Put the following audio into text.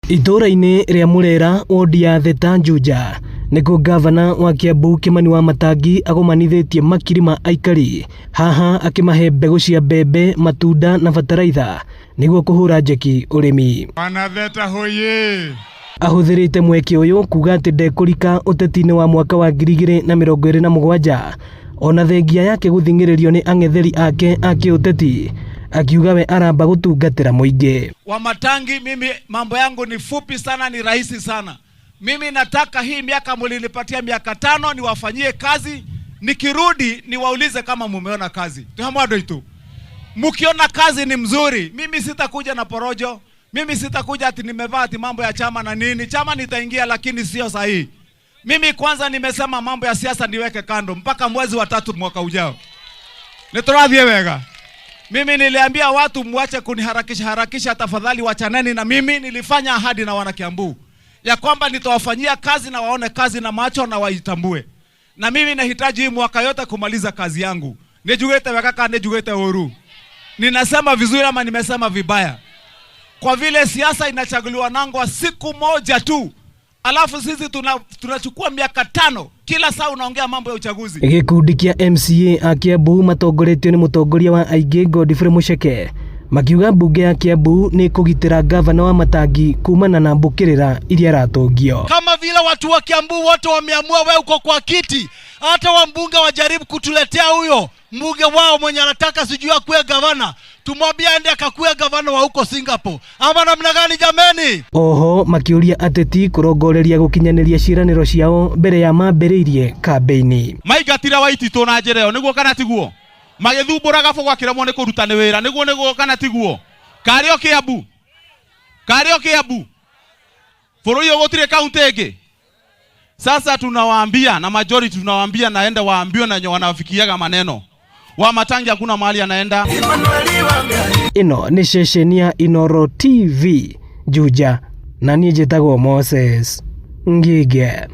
Itũũra-inĩ rĩa Murera wodi ya Theta Juja nĩkuo ngavana wa Kiambu Kimani Wamatangi agomanithĩtie makiri ma aikari haha akĩmahe mbegũ cia mbembe, matunda na bataraitha nĩguo kũhũra njeki ũrĩmi. Wanatheta hoye! Ahũthĩrĩte mweke ũyũ kuga atĩ ndekũrika ũteti-inĩ wa mwaka wa 2027 ona thengia yake gũthing'ĩrĩrio nĩ ang'etheri ake a kĩũteti akiuga we aramba gũtungatĩra mũingĩ. Wamatangi, mimi mambo yangu ni fupi sana, ni rahisi sana. Mimi nataka hii miaka mulinipatia miaka 5 niwafanyie kazi, nikirudi niwaulize kama mumeona kazi. Tuhamwado itu. Mkiona kazi ni mzuri, mimi sitakuja na porojo, mimi sitakuja ati nimevaa ati mambo ya chama na nini. Chama nitaingia, lakini sio sahihi. Mimi kwanza nimesema mambo ya siasa niweke kando mpaka mwezi wa 3 mwaka ujao. Niturathie wega. Mimi niliambia watu muache kuniharakisha harakisha, tafadhali wachaneni na mimi. Nilifanya ahadi na wana Kiambu ya kwamba nitawafanyia kazi na waone kazi na macho na waitambue. Na mimi nahitaji hii mwaka yote kumaliza kazi yangu. Nijugete wega kana nijugete uru. Ninasema vizuri ama nimesema vibaya? Kwa vile siasa inachaguliwa nangwa siku moja tu, alafu sisi tunachukua miaka 5 kila saa unaongea mambo ya uchaguzi. Gĩkundi kĩa MCA a Kiambu matongoretio nĩ mũtongoria wa aingĩ Godfrey Mucheke makiuga mbunge ya Kiambu nĩ kũgitĩra ngavana Wamatangi kumana na mbũkĩrĩra iria aratũngio. Kama vile watu wa Kiambu wote wameamua wewe uko kwa kiti, hata wambunge wajaribu kutuletea huyo mbunge wao mwenye anataka sijui akuwe gavana, tumwambie aende akakuwe gavana wa huko Singapore ama namna gani jameni? Oho makiuria ateti kurongoreria gukinyaniria ciĩranĩro ciao mbere ya mambĩrĩirie kambĩini. Maingatire Waititũ na njĩra ĩyo nĩguo kana tiguo? Magĩthumbũra Gabũgũ akĩremwo nĩ kũruta nĩ wĩra nĩguo nĩguo kana tiguo? Karĩ o Kiambu, karĩ o Kiambu, bũrũri ũyũ gũtirĩ kaunti ĩngĩ. Sasa tunawaambia na majority tunawaambia, naenda waambiwe na wanafikiaga maneno Wamatangi hakuna mahali anaenda. Ĩno nĩ ceceni ya Inooro TV Juja, na niĩ njĩtagwo Moses Ngige.